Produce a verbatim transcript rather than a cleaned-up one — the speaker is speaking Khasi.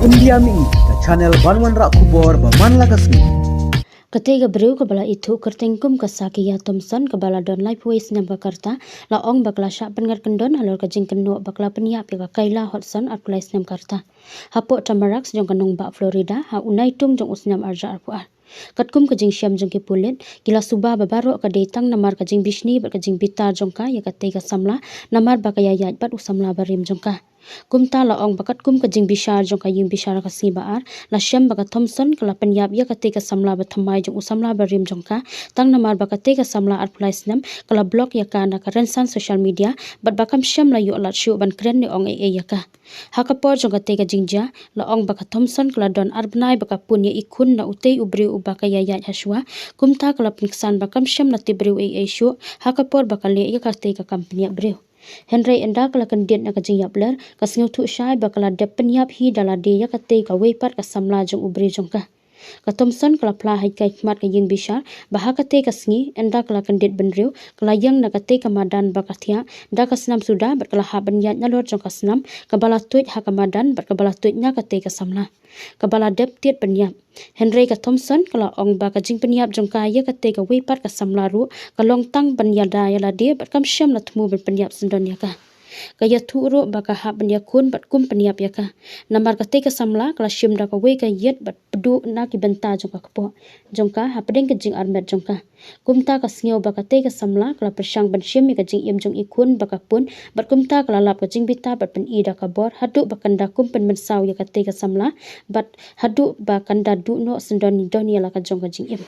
India Mihi, ka channel ban wanrah khubor ba man la ka sngi. Katei ka briew kaba la ithuh kyrteng kum ka Sakia Thompson kaba la don laiphew wei snem ka rta, la ong ba ka la shah pynngat kyndon halor ka jingkynnoh ba ka la pynïap ïa ka Kayla Hudson arphew lai snem ka rta hapoh Tamarack jong ka nongbah Florida ha u Naitung jong u snem arhajar arphew ar. Katkum ka jingshem jong ki pulit, ki la suba ba baroh ka dei tang namar ka jingbishni bad ka jingbitar jong ka ïa katei ka samla, namar ba ka ïaid bad u samla barim jong ka. Kumta la ong ba katkum ka jingbishar jong ka ïing bishar ka sngi ba ar, la shem ba ka Thompson ka la pynïap ïa katei ka samla ba thymmai jong u samla barim jong ka, tang namar ba katei ka samla arphew lai snem ka la block ïa ka na ka rynsan social media, bad ba kam shym la ïoh lad shuh ban kren ne ong ei ei ïa ka. Ha ka por jong katei ka jingjia, la ong ba ka Thompson ka la don ar bnai ba ka pun ïa i khun na utei u briew uba ka ïaid ha shuwa. Kumta ka la pynksan ba kam shym la tip briew ei ei shuh ha ka por ba ka leh ïa katei ka kam pynïap briew. Hynrei ynda ka la kyndit na ka jingïap ler, ka sngewthuh shai ba ka la dep pynïap hi da lade ïa katei kawei pat ka samla jong u briew jong ka. Ka Thompson ka la phla ha ka khmat ka ïing bishar ba ha katei ka sngi, ynda ka la kyndit bynriew, ka la ïeng na katei ka madan ba ka thiah da ka snam suda bad ka la hap ban ïaid nalor jong ka snam kaba la tuid ha ka madan bad kaba la tuid na katei ka samla kaba la dep tied pynïap. Hynrei ka Thompson ka la ong ba ka jingpynïap jong ka ïa katei kawei pat ka samla ruh ka long tang ban ïada ïa lade bad kam shym la thmu ban pynïap syndon ïa ka. Ka ïathuh ruh ba ka hap ban ïakhun bad kum pynïap ïa ka, namar katei ka samla ka la shim da kawei ka ïit bad pduh na ki bynta jong ka kpoh jong ka hapdeng ka jingarmet jong ka. Kumta ka sngew ba katei ka samla ka la pyrshang ban shim ïa ka jingim jong i khun ba ka pun, bad kumta ka la lap ka jingbitar bad pyni da ka bor haduh ba kan da kum pynmynsaw ïa katei ka samla, bad haduh ba kan da duh noh syndon don ïa la ka jong ka jingim.